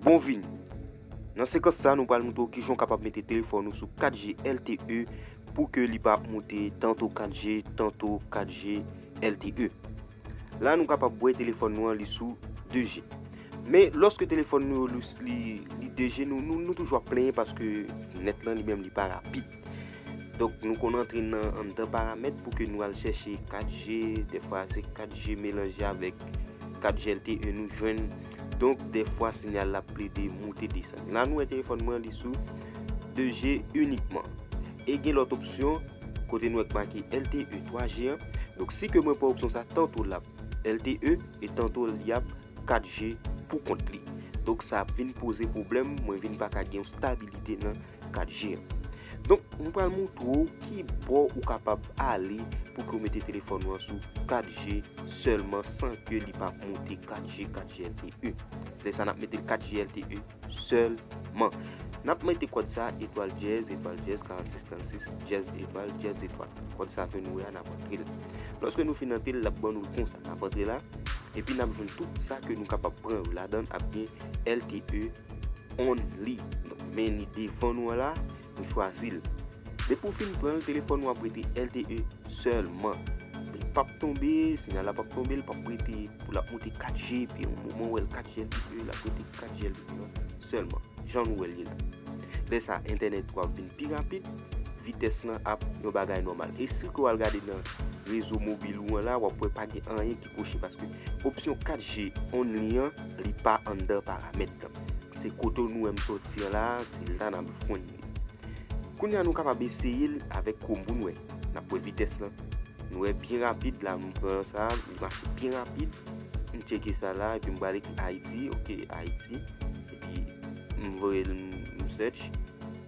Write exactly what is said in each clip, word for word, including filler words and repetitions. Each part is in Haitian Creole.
Bon vini. Nan sekans sa, nou pral montre w kijan w kapab mete telefòn ou sou kat G L T E pou ke li pa ap moute tanto kat G, tanto kat G L T E. La, nou kapab wè telefòn nou an li sou de G. Men lòske telefòn nou li, li, li de G, nou, nou, nou toujou ap plenyen paske nèt lan li menm li pa rapid. Donk, nou konn antre nan anndan paramèt pou ke nou al chèche kat G, dèfwa se kat G melanje avèk kat G L T E nou jwenn. Donk, dèfwa sinyal la ap plede moute desann. La, nou wè telefòn mwen li sou de G inikman. E gen lòt opsyon, kote nou wè k make L T E twa G an. Donk, si ke mwen pran opsyon sa, tanto l ap L T E e tanto li ap kat G pou kont li. Donk, sa ap vin poze pwoblèm, mwen vin pa ka gen yon stabilite nan kat G an. Donk, mwen pral montre w ki bò ou kapab ale pou ke w mete telefòn ou an sou kat G sèlman san ke li pa ap moute kat G, kat G L T E. Lè sa, n ap mete l kat G L T E sèlman. N ap mete kòd sa, etwal dyèz, etwal dyèz, karannsis, trannsis, dyèz, etwal, dyèz, etwal. Kòd sa ke nou wè a, n ap antre l. Lòske nou fin antre l, l ap ban nou l konsa. N ap antre la, epi n ap jwenn tout sa ke nou kapab pran yo. Ladan l ap gen L T E only. Donk, men li devan nou an la, nou chwazi l. Depi w fin pran l, telefòn ou ap rete L T E sèlman. Li p ap tonbe, sinyal la p ap tonbe, li p ap rete pou l ap moute kat G, epi yon moman w wè l kat G L T E, l ap rete kat G L T E sèlman. Jan nou wè l ye la. Lè sa, entènèt ou ap vin pi rapid, vitès lan ap yon bagay nòmal. E si ke w al gade nan rezo mobil ou an la, w ap wè pa gen anyen ki koche paske opsyon kat G only an, li pa anndan paramèt lan. Se kote nou wè m sòti an la, se la n ap jwenn li. Kounye a nou kapab eseye l avèk Chrome pou n wè. N ap wè vitès lan. Nou wè byen rapid la, nou pran sa, li mache byen rapid. M tcheke sa la, epi m prale ki Ayiti, ok, Ayiti. Epi m voye l, m search.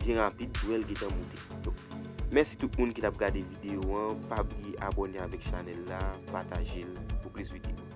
Byen rapid, nou wè l gentan moute. Donk, mèsi tout moun ki t ap gade videyo an. Pa bliye abòne avèk chanèl la, pataje l pou plis videyo.